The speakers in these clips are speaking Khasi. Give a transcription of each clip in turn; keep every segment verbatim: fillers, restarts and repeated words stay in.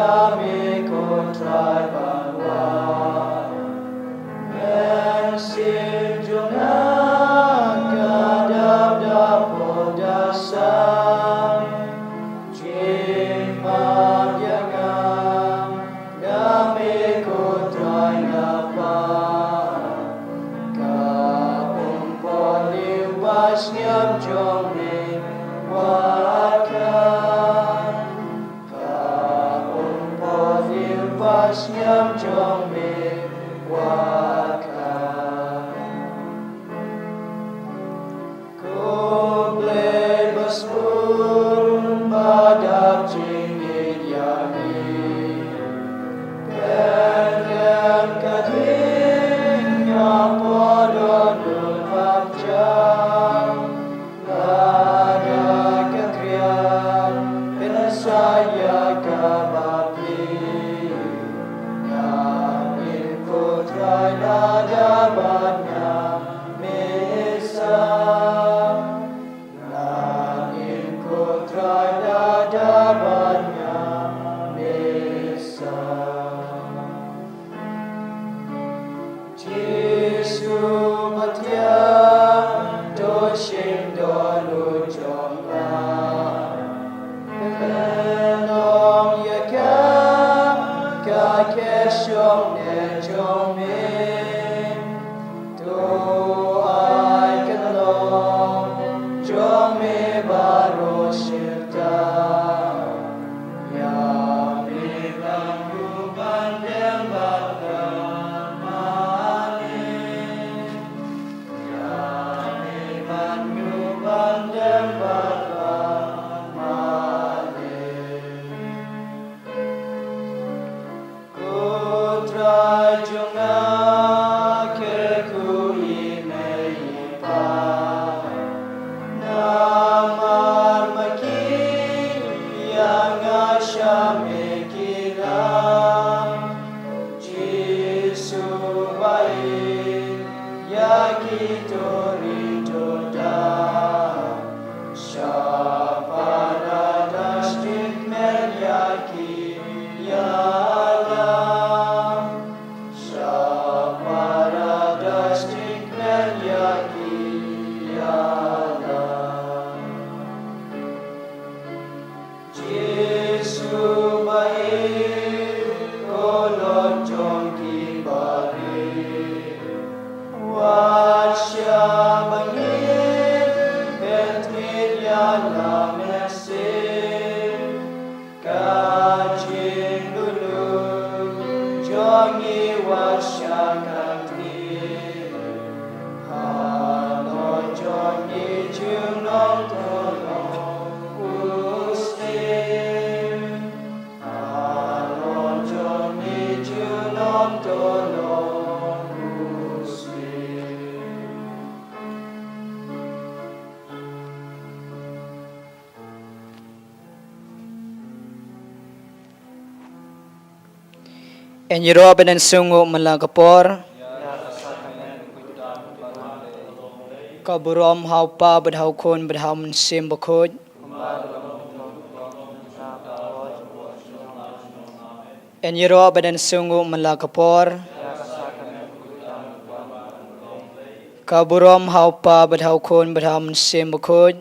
Ïa me ko Trai ban wad. Mynsiem jong nga ka dap da pop da san. Jied pat ïa nga, ïa me ko Trai nga pan. Ka umphniang ba sngewbha jong me wad ka. Ka umphniang ba sngewbha jong me wad ka. Khublei ba sbun ba dap jingïeit ïa ngi. Pynlong ka ding nga por don dun hap jam. Lada ka khriat pynshai ïa ka bapli. Nga im ko Trai lada bad nga me sa. Nga im ko Trai lada bad nga me sa. Jisu ba thiang, to shim dohnud jong nga. Pynlong ïa ka, ka kyrshong ne jong me. To ai ka long jong me baroh shirta. Ïa me ban ïoh ban dem bad ka mane. Ïa me ban ïoh ban dem bad ka mane. Ko Trai jong nga, kyrkhu ïa me ïa phi. Namar ma ki ïa nga sha me ki la. Jisu ba ïeit ïa ki to ri to da. Sha paradais jingkmen ïa ki ïa la. Sha paradais jingkmen ïa ki ïa la. Jisu ba ïeit, ko Lord jong ki barit. Wat shah ban ngeit, ban ngeit ïa la mynsiem. Ka jingduh lut jong ngi wat shah kynthih. Halor jong ngi junom to long u Syiem. Halor jong ngi junom to long u Syiem. Ngin ïaroh ban ïasngew man la ka por. Ka burom ha u Kpa bad ha u Khun bad ha u Mynsiem Bakhuid. Ngin ïaroh ban ïasngew man la ka por. Ka burom ha u Kpa bad ha u Khun bad ha u Mynsiem Bakhuid.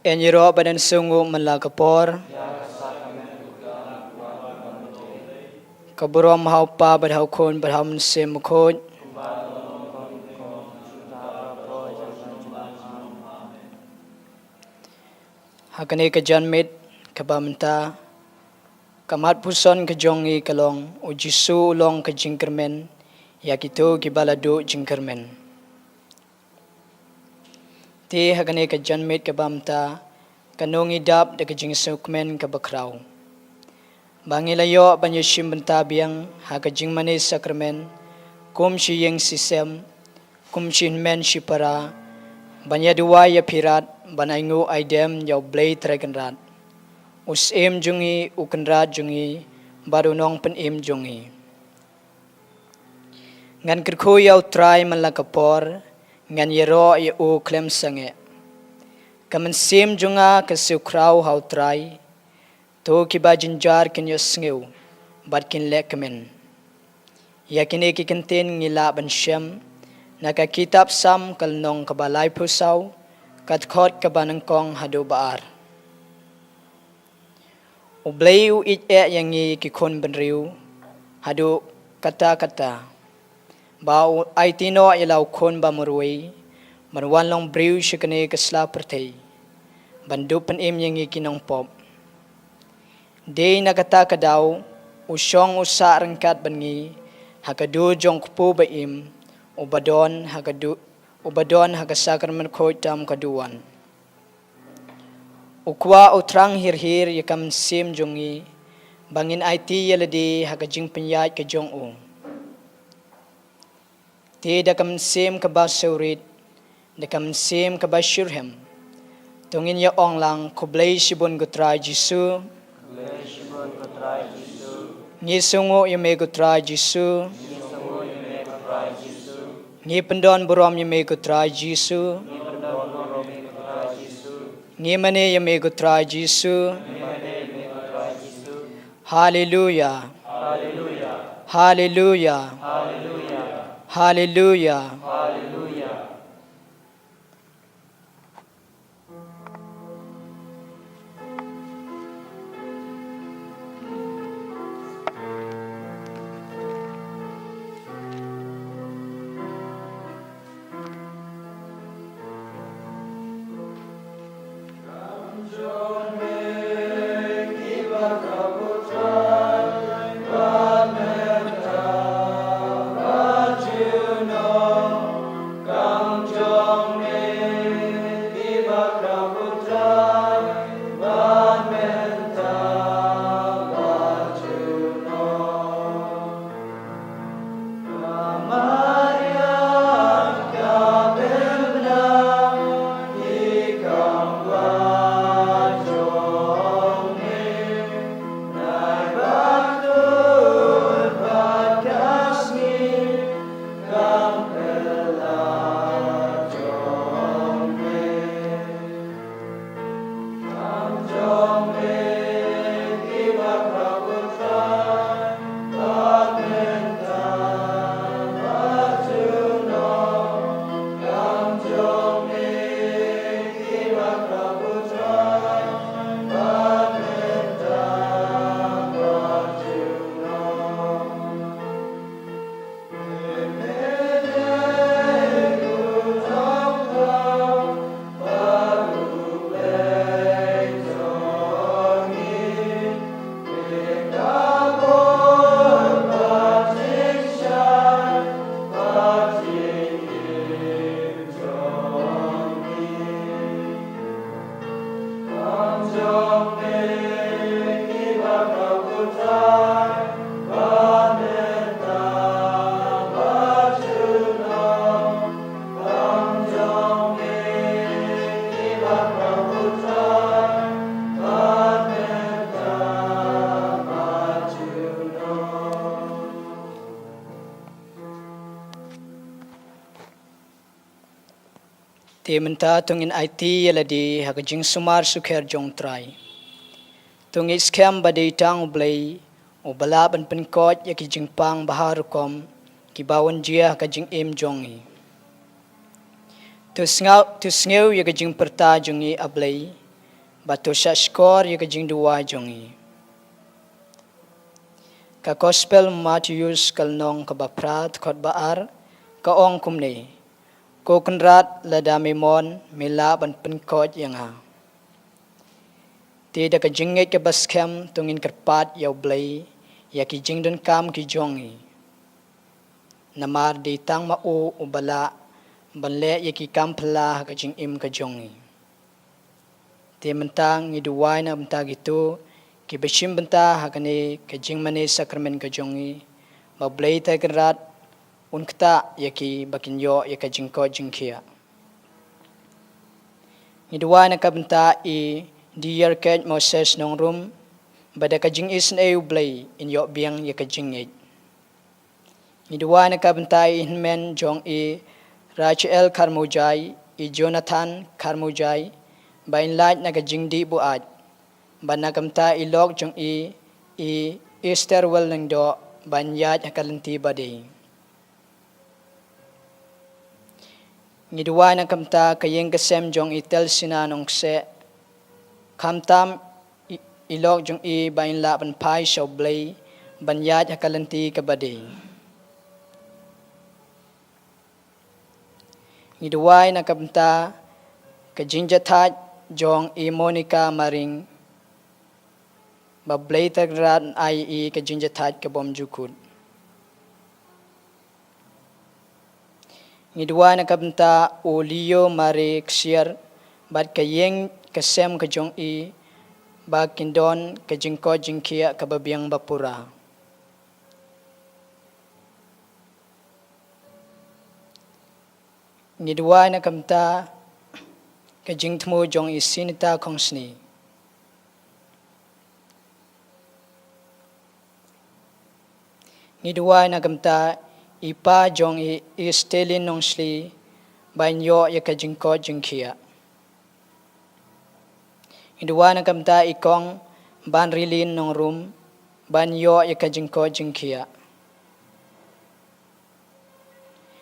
Ngin ïaroh ban ïasngew man la ka por. Ka burom ha u Kpa bad ha u Khun bad ha u Mynsiem Bakhuid. Ha kane ka janmiet kaba mynta, ka mat puson ka jong ngi ka long, U Jisu u long ka jingkyrmen ïa kito kiba la duh jingkyrmen. Te ha kane ka janmiet kaba mynta, kano ngi dap da ka jingsngewkmen kaba khraw, ba ngi la ïoh ban ïashim bynta biang ha ka jingmane sakramen, kum shi ïing shi sem, kum shi hynmen shi para, ban ïaduwai ïapyrkhat, ban ainguh aidem ïa U Blei Trai Kynrad, U Syiem jong ngi, U Kynrad jong ngi, bad U Nongpynim jong ngi. Ngan kyrkhu ïa U Trai man la ka por, ngan ïaroh ïa U khlem sangeh. Ka mynsiem jong nga ka siew khraw ha U Trai, to kiba jynjar kin ïohsngew bad kin leh kmen. Ïa kine ki kyntien ngi lah ban shem na ka kitab Salm ka lynnong kaba laiphew saw, ka dkhot kaba nyngkong haduh ba ar. U Blei u ïeit eh ïa ngi ki khun bynriew haduh katta katta, ba u aiti noh ïa la u khun ba marwei ban wan long briew sha kane ka sla pyrthei, ban dup pynim ïa ngi ki nongpop. Dei na kata ka daw u shong u sah ryngkat bad ngi ha ka dur jong u Kpu ba im, uba don ha ka du-, uba don ha ka sakramen khuid tam ka duwan. U kwah u thrang hir hir ïa ka mynsiem jong ngi, ba ngin aiti ïa lade ha ka jingpynïaid ka jong u. Te da ka mynsiem kaba sngewrit, da ka mynsiem kaba shitrhem, to ngin ïa ong lang: Khublei shibun ko Trai Jisu. Khublei shibun ko Trai Jisu. Ngi sngewnguh ïa me ko Trai Jisu. Ngi sngewnguh ïa me ko Trai Jisu. Ngi pyndonburom ïa me ko Trai Jisu. Ngi pyndonburom ïa me ko Trai Jisu. Ngi mane ïa me ko Trai Jisu. Ngi mane ïa me ko Trai Jisu. Haleluya. Haleluya. Haleluya. Haleluya. Haleluya. Haleluya. Te mynta to ngin aiti ïa lade ha ka jingsumar sukher jong U Trai. To ngin skhem ba dei tang U Blei uba lah ban pynkoit ïa ki jingpang ba har rukom kiba wan jia ha ka jingim jong ngi. To sngew, to sngew ïa ka jingpyrta jong ngi, A Blei, bad to shahshkor ïa ka jingduwai jong ngi. Ka Gospel Mathaios ka lynnong kaba phra, dkhot ba ar, ka ong kumne: Ko Kynrad, lada me mon, me lah ban pynkoit ïa nga. Te da ka jingngeit kaba skhem to ngin kyrpad ïa U Blei ïa ki jingdonkam ki jong ngi. Namar dei tang ma u uba lah ban leh ïa ki kam phylla ha ka jingim ka jong ngi. Te mynta ngi duwai na ka bynta kito kiba shim bynta ha kane ka jingmane sakramen ka jong ngi, ba U Blei Trai Kynrad un ktah ïa ki ba kin ïoh ïa ka jingkoit jingkhiah. Ngi duwai na ka bynta i Diar Kate Moses Nongrum, ba da ka jingisynei U Blei in ïoh biang ïa ka jingngeit. Ngi duwai na ka bynta i hynmen jong i Rachel Kharmujai, i Jonathan Kharmujai, ba in lait na ka jingdih buaid, bad na ka bynta i lok jong i, i Esther Wal Lyngdoh, ba in ïaid ha ka lynti ba dei. Ngi duwai na ka bynta ka ïing ka sem jong i Telsina Nongkseh, khamtam i, i lok jong i, ba in lah ban phai sha U Blei, ban ïaid ha ka lynti kaba dei. Ngi duwai na ka bynta ka jingjahthait jong i Monica Maring, ba U Blei Trai un ai ïa i ka jingjahthait ka bymjukut. Ngi duwai na ka bynta u Leo Mari Ksiar, bad ka ïing ka sem ka jong i, ba kin don ka jingkoit jingkhiah kaba biang ba pura. Ngi duwai na ka bynta ka jingthmu jong i Sinita Khongsni. Ngi duwai na ka bynta i pa jong i, i Stelin Nongsli, ba in ïoh ïa ka jingkoit jingkhiah. Ngi duwai na ka bynta i kong Banrilin Nongrum, ba in ïoh ïa ka jingkoit jingkhiah.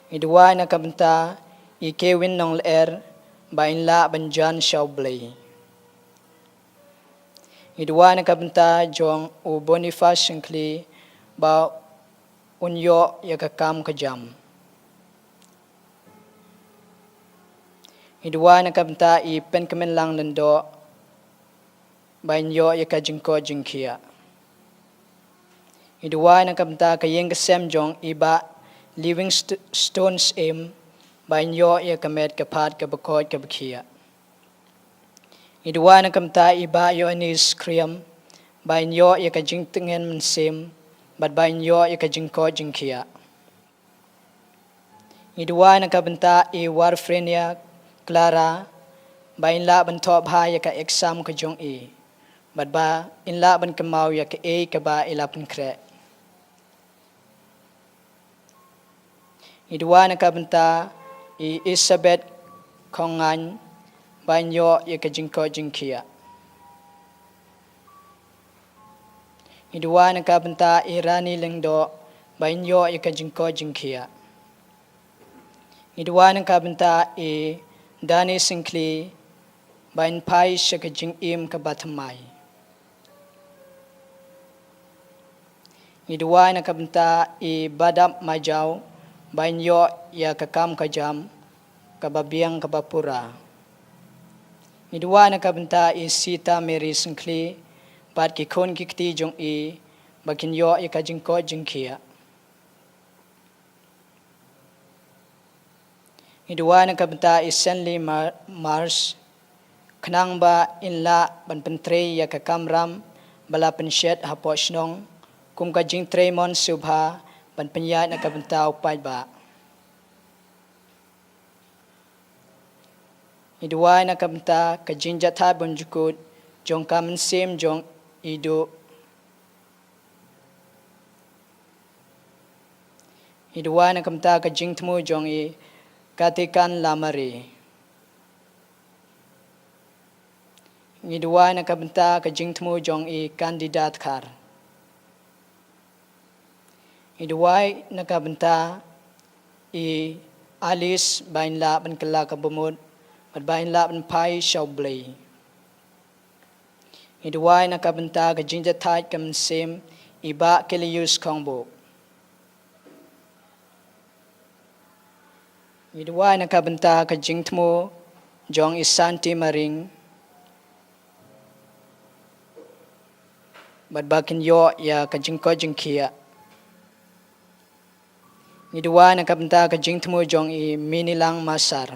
Ngi duwai na ka bynta i Kewin Nonglyer, ba in lah ban jan sha U Blei. Ngi duwai na ka bynta jong u Boniface Syngkhli, ba un ïoh ïa ka kam ka jam. Ngi duwai na ka bynta i Pynkmenlang Lyngdoh, ba in ïoh ïa ka jingkoit jingkhiah. Ngi duwai na ka bynta ka ïing ka sem jong i Bah Livingstone Syiem, ba in ïoh ïa ka met ka phad kaba koit kaba khiah. Ngi duwai na ka bynta i Bah Ïoannis Khriam, ba in ïoh ïa ka jingtngen mynsiem, bad ba in ïoh ïa ka jingkoit jingkhiah. Ngi duwai na ka bynta i Warfrenia Clara, ba in lah ban thoh bha ïa ka exam ka jong i, bad ba in lah ban kynmaw ïa kaei kaba i la pynkhreh. Ngi duwai na ka bynta i Elizabeth Khongaiñ, ba in ïoh ïa ka jingkoit jingkhiah. Ngi duwai na ka bynta i Rani Lyngdoh, ba in ïoh ïa ka jingkoit jingkhiah. Ngi duwai na ka bynta i Dani Syngkhli, ba in phai sha ka jingim kaba thymmai. Ngi duwai na ka bynta i Badap Majaw, ba in ïoh ïa ka kam ka jam kaba biang kaba pura. Ngi duwai na ka bynta i Sita Mary Syngkhli, bad ki khun ki kti jong i, ba kin ïoh ïa ka jingkoit jingkhiah. Ngi duwai na ka bynta i Senli Mar-, Mars, khnang ba in lah ban pyntrei ïa ka kamram ba la pynshet hapoh shnong, kum ka jingtrei mon sngewbha ban pynïaid na ka bynta u paidbah. Ngi duwai na ka bynta ka jingjahthait bymjukut jong ka mynsiem jong i Duh. Ngi duwai na ka bynta ka jingthmu jong i Katikan Lamare. Ngi duwai na ka bynta ka jingthmu jong i Candida Dkhar. Ngi duwai na ka bynta i Alice, ba in lah ban kylla ka bamut, bad ba in lah ban phai sha U Blei. Ngi duwai na ka bynta ka jingjahthait ka mynsiem i Bah Kilius Khongbuk. Ngi duwai na ka bynta ka jingthmu jong i Santi Maring, bad ba kin ïoh ïa ka jingkoit jingkhiah. Ngi duwai na ka bynta ka jingthmu jong i Minilang Masar.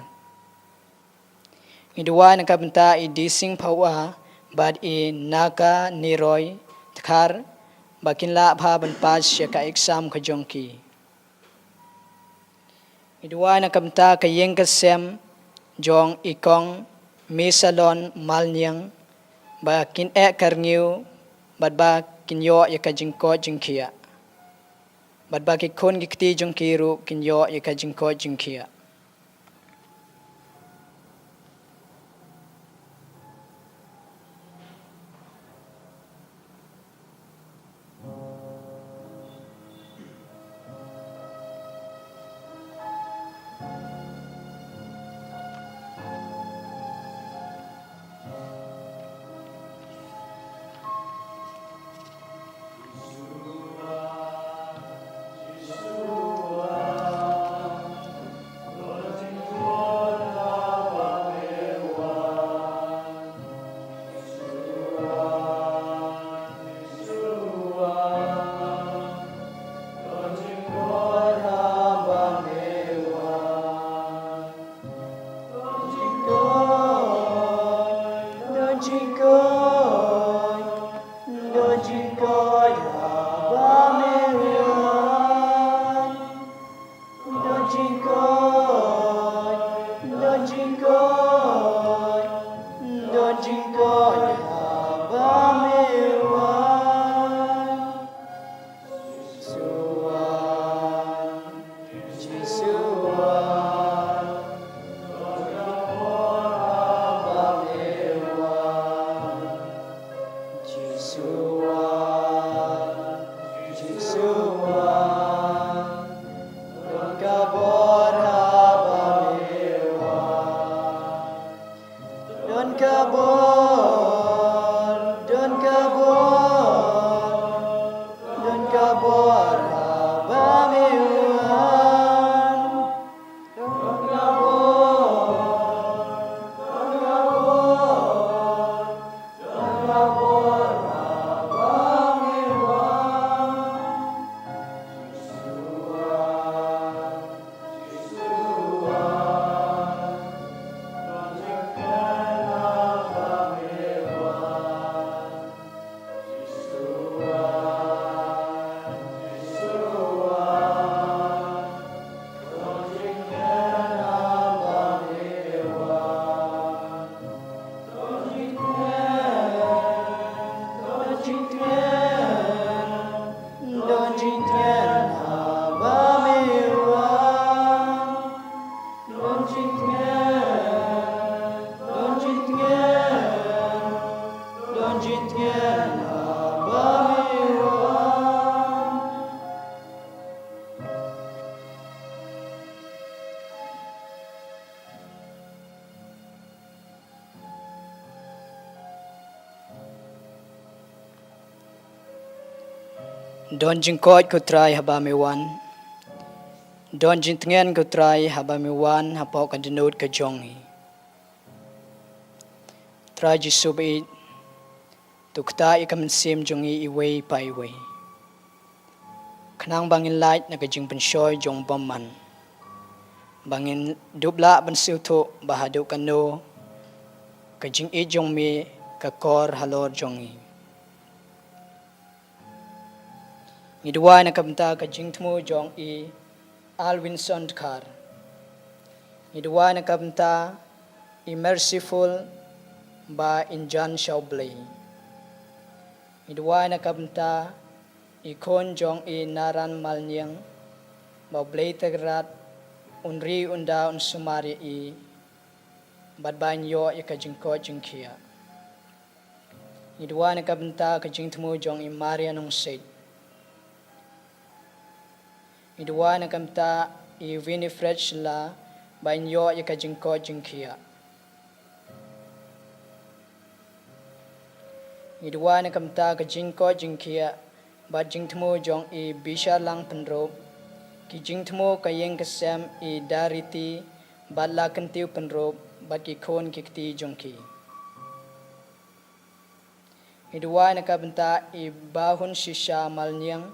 Ngi duwai na ka bynta i Dising Phawa bad i Naka Niroi Dkhar, ba kin lah bha ban pass ïa ka exam ka jong ki. Ngi duwai na ka bynta ka ïing ka sem jong i Kong Misalon Malniang, ba kin eh kyrngiu, bad ba kin ïoh ïa ka jingkoit jingkhiah. Bad ba ki khun ki kti jong ki ruh kin ïoh ïa ka jingkoit jingkhiah. Haba me wan. Jisu wan, Jisu wan, don ka bor haba me wan. Jisu wan, Jisu wan, don ka bor haba me wan. Don ka bor, don ka bor, don ka bor haba me wan. Don ka bor, don ka bor, don ka bor haba me wan. Don jingtngen haba me wan. Don jingtngen, don jingtngen, don jingtngen haba me wan. Don jingkoit ko Trai haba me wan. Don jingtngen ko Trai haba me wan hapoh ka dohnud ka jong ngi. Trai Jisu baieit, to ktah ïa ka mynsiem jong ngi iwei pa iwei, khnang ba ngin lait na ka jingpynshoi jong u bymman, ba ngin dup lah ban sngewthuh ba haduh kano ka jingïeit jong me ka kor halor jong ngi. Ngi duwai na ka bynta ka jingthmu jong i Alwinson Dkhar. Ngi duwai na ka bynta i Merciful Bainjan sha U Blei. Ngi duwai na ka bynta i khun jong i Naran Malniang, ba U Blei Trai un ri un da un sumar ïa i, bad ba in ïoh ïa ka jingkoit jingkhiah. Ngi duwai na ka bynta ka jingthmu jong i Maria Nongsiej. Ngi duwai na ka bynta i Winifred Shylla, ba in ïoh ïa ka jingkoit jingkhiah. Ngi duwai na ka bynta ka jingkoit jingkhiah bad jingthmu jong i Bisharlang Pynrup, ki jingthmu ka ïing ka sem i Dariti bad Lakyntiew Pynrup, bad ki khun ki kti jong ki. Ngi duwai na ka bynta i Bahunshisha Malniang,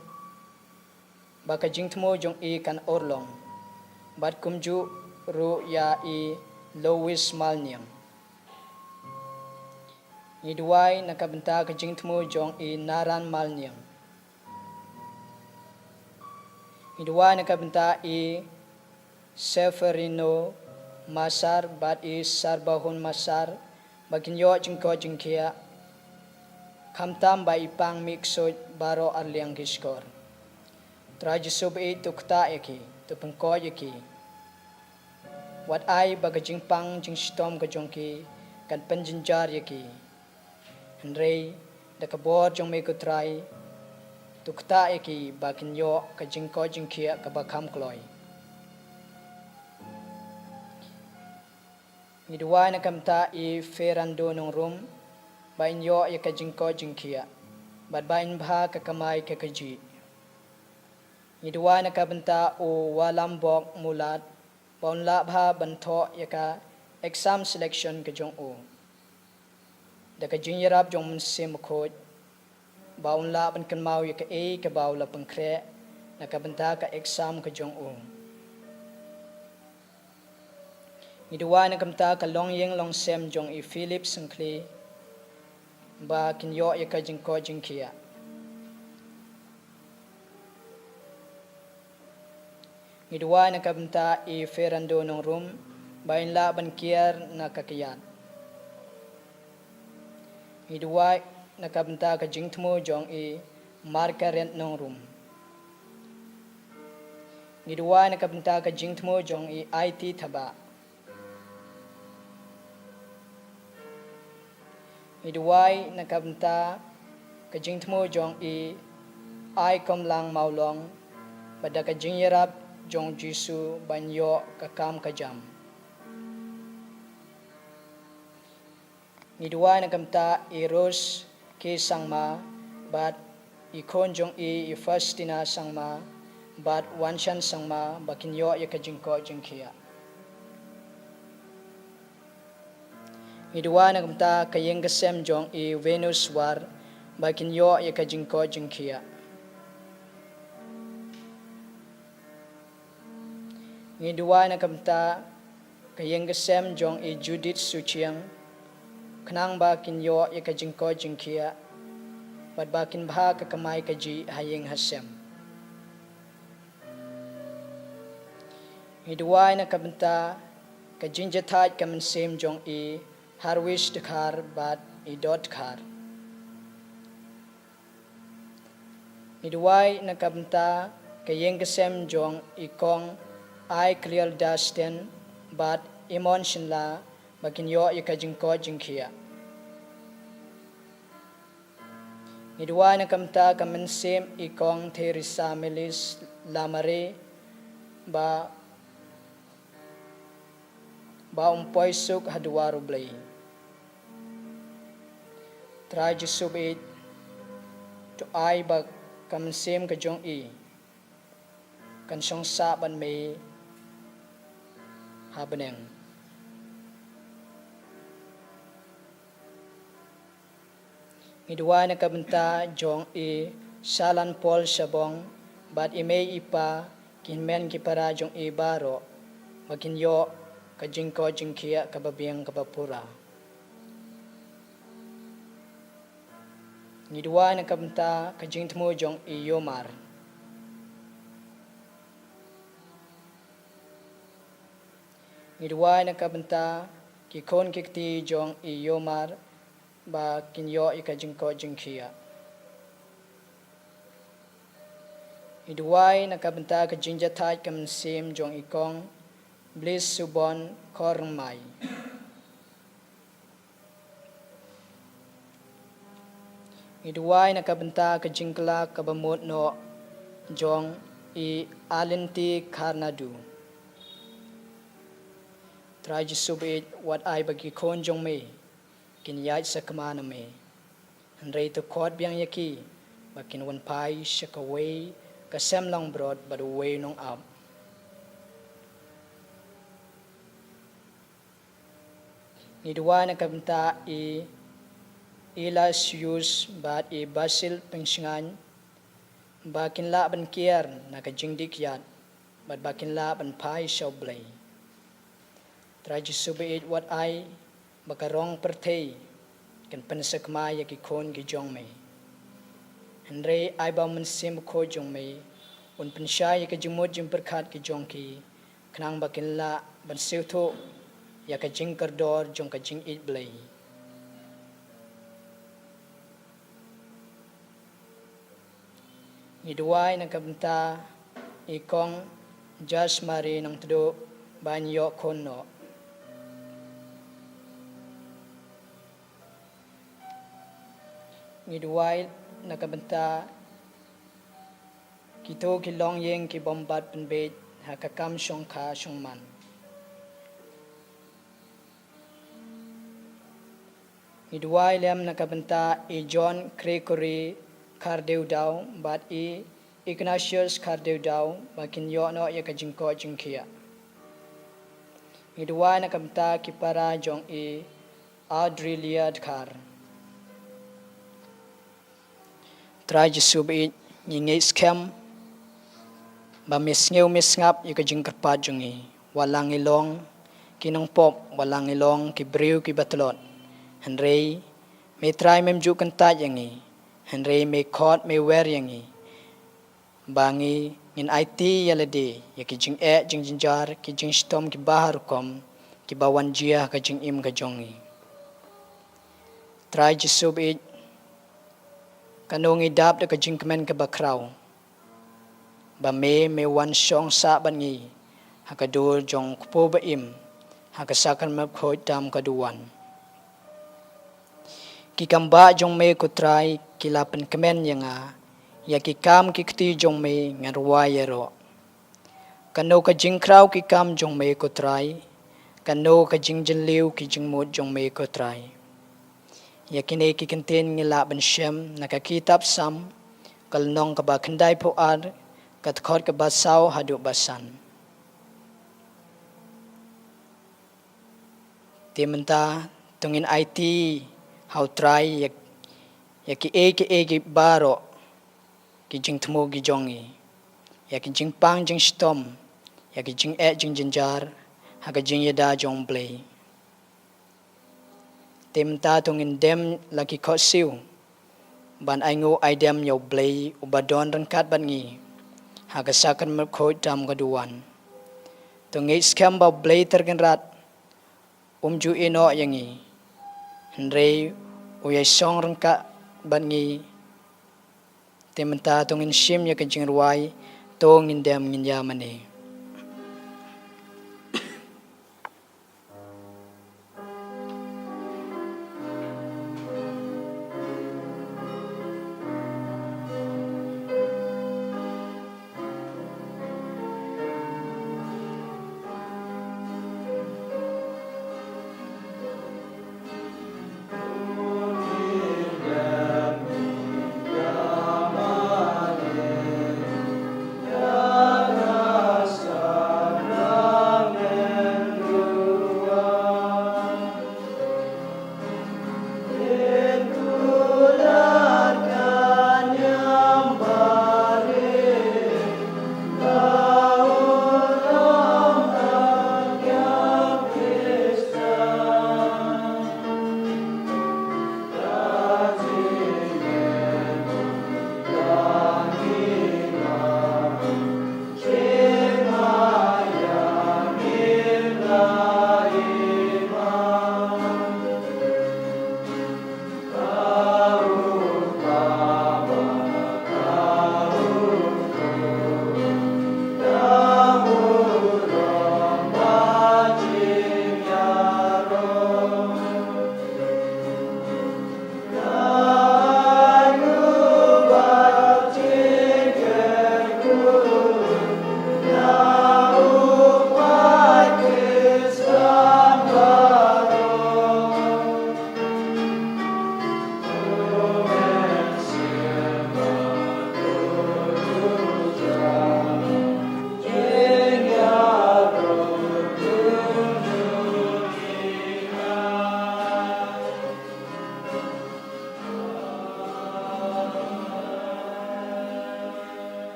ba ka jingthmu jong i kan urlong, bad kumjuh ruh ïa i Lois Malniang. Ngi duwai na ka bynta ka jingthmu jong i Naran Malniang. Ngi duwai na ka bynta i Seferino Masar bad i Sarbahun Masar, ba kin ïoh jingkoit jingkhiah, khamtam ba i pang mih ksuid baroh arliang ki shkor. Trai Jisu baieit, to ktah ïa ki, to pynkoit ïa ki. Wat ai ba ka jingpang jingshitom ka jong ki kan pynjynjar ïa ki. Hynrei da ka bor jong me ko Trai, to ktah ïa ki ba kin ïoh ka jingkoit jingkhiah kaba kham kloi. Ngi duwai na ka bynta i Ferando Nongrum, ba in ïoh ïa ka jingkoit jingkhiah, bad ba in bha ka kamai ka kajih. Ngi duwai na ka bynta u Walambok Mulat, ba un lah bha ban thoh ïa ka exam selection ka jong u, da ka jingïarap jong u Mynsiem Bakhuid, ba un lah ban kynmaw ïa kaei kaba u la pynkhreh na ka bynta ka exam ka jong u. Ngi duwai na ka bynta ka longïing longsem jong i Philip Syngkhli, ba kin ïoh ïa ka jingkoit jingkhiah. Ngi duwai na ka bynta i Ferando Nongrum, ba in lah ban kiar na ka kyiad. Ngi duwai na ka bynta ka jingthmu jong i Margaret Nongrum. Ngi duwai na ka bynta ka jingthmu jong i Aiti Thabah. Ngi duwai na ka bynta ka jingthmu jong i Aikomlang Mawlong, bad da ka jingïarap jong Jisu ban ïoh ka kam ka jam. Ngi duwai na ka bynta i Rose K Sangma, bad i khun jong i, i Faustina Sangma, bad Wanshan Sangma, ba kin ïoh ïa ka jingkoit jingkhiah. Ngi duwai na ka bynta ka ïing ka sem jong i Venus War, ba kin ïoh ïa ka jingkoit jingkhiah. Ngi duwai na ka bynta ka ïing ka sem jong i Judith Suchiang, khnang ba kin ïoh ïa ka jingkoit jingkhiah, bad ba kin bha ka kamai kajih ha ïing ha sem. Ngi duwai na ka bynta ka jingjahthait ka mynsiem jong i Harwish Dkhar bad i Dot Dkhar. Ngi duwai na ka bynta ka ïing ka sem jong i Kong Ai Klial Dasten bad i Mon Shinla, ba kin ïoh ïa ka jingkoit jingkhiah. Ngi duwai na ka bynta ka mynsiem i Kong Theresa Melis Lamare, ba ba un poi suk ha duwar U Blei. Trai Jisu baieit, to ai ba ka mynsiem ka jong i kan shong sah bad me ha bneng. Ngi duwai na ka bynta jong i Salan Paul Shabong bad i mei i pa, ki hynmen ki para jong i baroh, ba kin ïoh ka jingkoit jingkhiah kaba biang kaba pura. Ngi duwai na ka bynta ka jingthmu jong i Yomar. Ngi duwai na ka bynta ki khun ki kti jong i Yomar, ba kin ïoh ïa ka jingkoit jingkhiah. Ngi duwai na ka bynta ka jingjahthait ka mynsiem jong i Kong Bliss Subon Khorngmai. Ngi duwai na ka bynta ka jingkylla kaba mut noh jong i Alinti Kharnadu. Trai Jisu baieit, wat ai ba ki khun jong me kin ïaid sakma na me. Hynrei to khot biang ïa ki ba kin wan phai sha kawei ka sem langbrot bad uwei u nongap. Ngi duwai na ka bynta i Ilasius bad i Basil Pynshngaiñ, ba kin lah ban kiar na ka jingdih kiad bad ba kin lah ban phai sha U Blei. Trai Jisu baieit, wat ai ba ka rong pyrthei kan pynsakma ïa ki khun ki jong me. Hynrei ai ba u Mynsiem Bakhuid jong me un pynshai ïa ka jingmut jingpyrkhat ki jong ki, khnang ba kin lah ban sngewthuh ïa ka jingkordor jong ka jingïeit Blei. Ngi duwai na ka bynta i Kong Jas Mari Nongtduh, ba un ïoh khun noh. Ngi duwai na ka bynta kito ki longïing ki bym bat pynbeit ha ka kam shongkha shongman. Ngi duwai lem na ka bynta i John Gregory Khardew Daw bad i Ignatius Khardew Daw, ba kin ïoh noh ïa ka jingkoit jingkhiah. Ngi duwai na ka bynta ki para jong i Audrilia Dkhar. Trai Jisu baieit, ngi ngeit skhem ba me sngew me sngap ïa ka jingkyrpad jong ngi. Wat la ngi long ki nongpop, wat la ngi long ki briew kiba tlot, hynrei me Trai mem ju kyntait ïa ngi. Hynrei me khot, me wer ïa ngi ba ngi, ngin aiti ïa lade ïa ki jingeh jingjynjar, ki jingshitom kiba har rukom kiba wan jia ha ka jingim ka jong ngi. Trai Jisu baieit, kano ngi dap da ka jingkmen kaba khraw, ba me, me wan shong sah bad ngi ha ka dur jong u Kpu ba im, ha ka Sakramen Bakhuid tam ka duwan. Ki kambah jong me ko Trai ki la pynkmen ïa nga, ïa ki kam ki kti jong me ngan rwai ïaroh. Kano ka jingkhraw ki kam jong me ko Trai, kano ka jingjylliew ki jingmut jong me ko Trai. Ïa kine ki kyntien ngi lah ban shem na ka kitab Salm, ka lynnong kaba khyndaiphew ar, ka dkhot kaba saw haduh ba san. Te mynta to ngin aiti ha u Trai ïa, ïa kiei kiei baroh ki jingthmu ki jong ngi, ïa ki jingpang jingshitom, ïa ki jingeh jingjynjar ha ka jingïada jong u Blei. Te mynta to ngin dem la ki khohsiew ban ainguh aidem ïa u Blei uba don ryngkat bad ngi ha ka Sakramen Bakhuid tam ka duwan. To ngeit skhem ba u Blei Trai Kynrad um ju ïehnoh ïa ngi, hynrei u ïai shong ryngkat bad ngi. Te mynta to ngin shim ïa ka jingrwai, to ngin dem ngin ïa mane.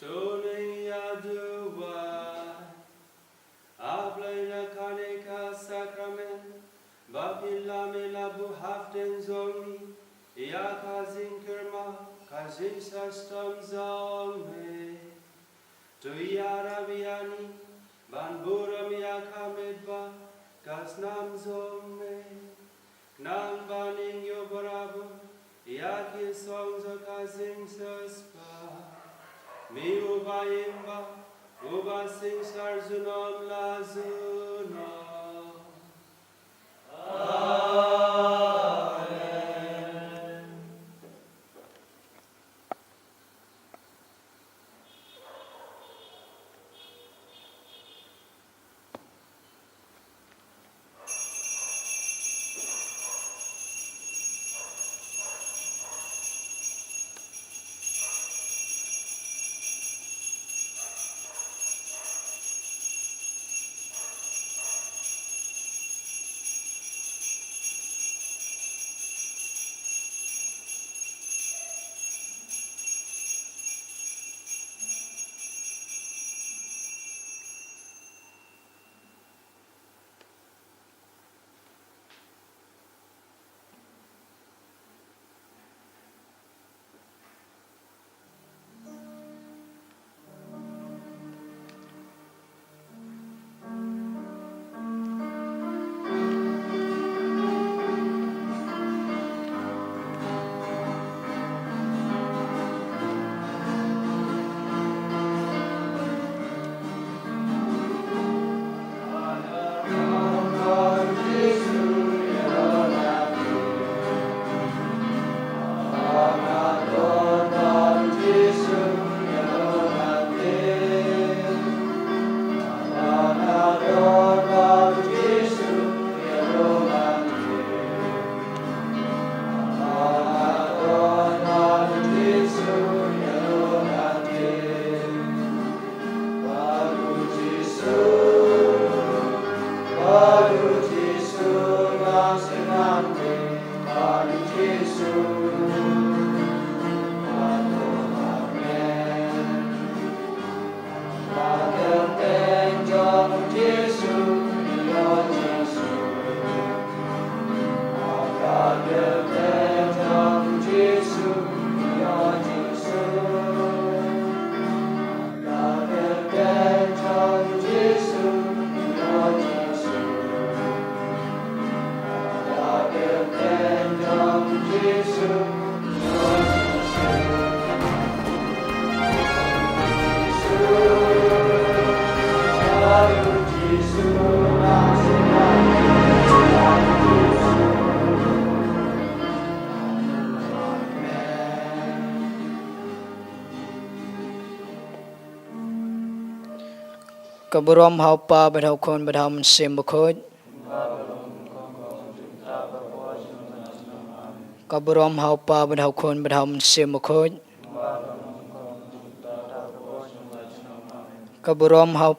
To ngin ïa duwai. A Blei, na kane ka sakramen ba phi la mih la buh hapdeng jong ngi ïa ka jingkyrmen ka jingshitom jong me. To ïarap ïa ngi ban burom ïa ka met bad ka snam jong me. Nang ba ngin ïoh barabor ïa ki song jong ka jingsiewspah. Me uba im bad uba shisha junom la junom. Amen. Ka burom ha u Pa bad ha u Khun bad ha u Mynsiem Bakhuid. Ka burom ha u Pa bad ha u Khun bad ha u Mynsiem Bakhuid. Ka burom ha u